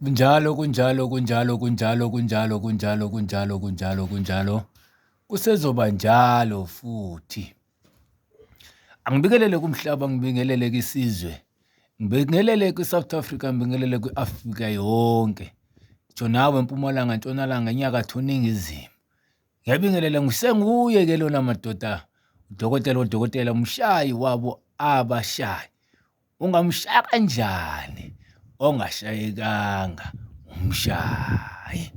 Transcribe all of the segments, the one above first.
Kunjalo kunjalo kunjalo kunjalo kunjalo kunjalo kunjalo kunjalo kunjalo kusezoba njalo futhi. Angibingelele kumhlaba ngibingelele kwisizwe ngibingelele kwi-South Africa ngibingelele kwi-Afrika yonke. Ngisho nawe Mpumalanga, Ntshonalanga, Nyakatho, Ningizimu. Ngiyabingelela ngisenguye ke lona madoda udokotela odokotela umshayi wabo abashayi. Ungamshaya kanjani ongashayekanga umshayi?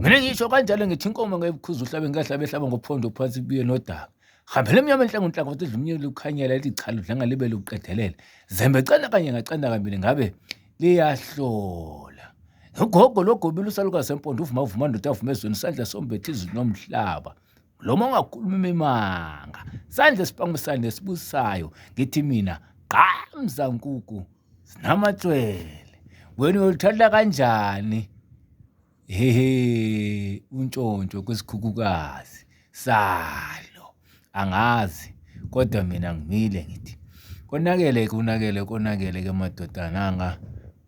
Mina ngisho kanjalo ngithi inkomo ngeke ikhuze uhlabe ngehlabe ehlaba ngophondo phansi kubuye nodaka. Hambela emnyama enhlango nhlango futhi edla ukhanyela lithi cha ludlanga libe luqedelele. Zembe canda kanye ngacanda kabili ngabe liyahlola. Ugogo logobile usalukazi sempondo uvuma uvuma ndoda avuma ezweni isandla sombethe izulu nomhlaba. Loma ungakhuluma imimanga sandla esiphangisayo nesibusayo ngithi mina gqamza nkuku sinamatshwele wena uyolithatha kanjani hehe untshontsho kwesikhukukazi salo angazi kodwa mina ngimile ngithi konakele konakele konakele ke madoda nanga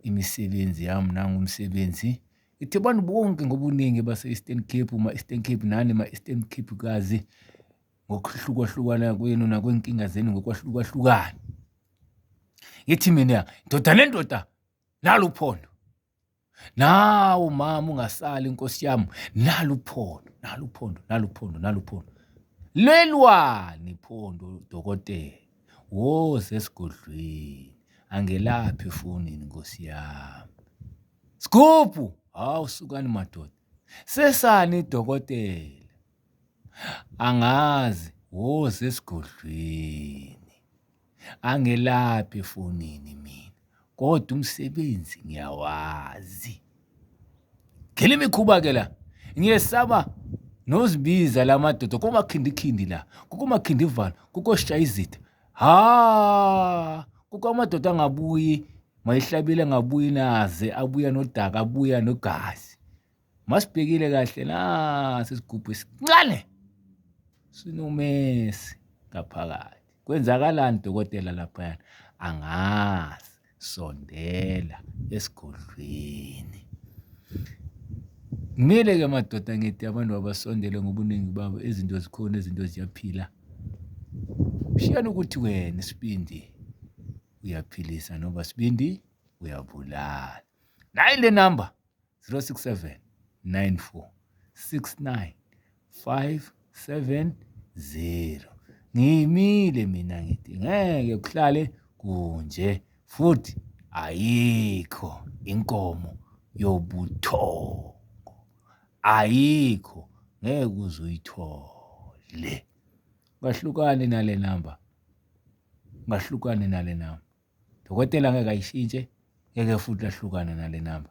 imisebenzi yami nanga umsebenzi. Ithi abantu bonke ngobuningi base-Eastern Cape, ma-Eastern Cape nani ma-Eastern Cape kazi ngokuhlukahlukana kwenu nakwey'nkinga zenu ngokwahlukahlukana. Ngithi mina ndoda nendoda nalo uphondo. Nawu mama ungasali nkosi yami nalo uphondo, nalo uphondo, nalo uphondo, nalo uphondo. Lelwani iphondo dokotela, woza esigodlweni angelaphi efonini nkosi yami. Sgubhu, hawu sukani madoda. Sesani dokotela. Angazi woza esigodlweni. Angelaphi efonini mina. Kodwa umsebenzi ngiyawazi. Gila imikhuba ke la. Ngiyesaba nozibiza la madoda komakhindikhindi la, kokomakhindivalo, kokoshaya izitha. Ha, kukho amadoda angabuyi mayihlabile angabuyi naze abuya nodaka abuya nogazi. Masibhekile kahle nasi isigubhu esincane sinomesi ngaphakathi. Kwenzakalani dokotela laphayana? Angazi. Sondela esigodlweni. Ngimile-ke madoda ngithi abantu abasondele ngobuningi babo, izinto zikhona, izinto ziyaphila. Shiyana ukuthi wena isibindi uyaphilisa noma sibindi uyabulala. Nayi le number 067 94 69 570. Ngimile mina ngithi ngeke kuhlale kunje futhi ayikho inkomo yobuthongo, ayikho ngeke uze uyithole. Ungahlukani nale namba, ungahlukani nale namba. Dokotela ngeke ayishintshe, ngeke futhi ahlukane nale namba.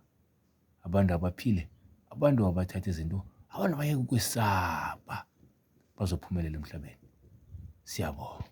Abantu abaphile, abantu abathathe izinto, abantu bayeke ukwesaba, bazophumelela emhlabeni. Siyabonga.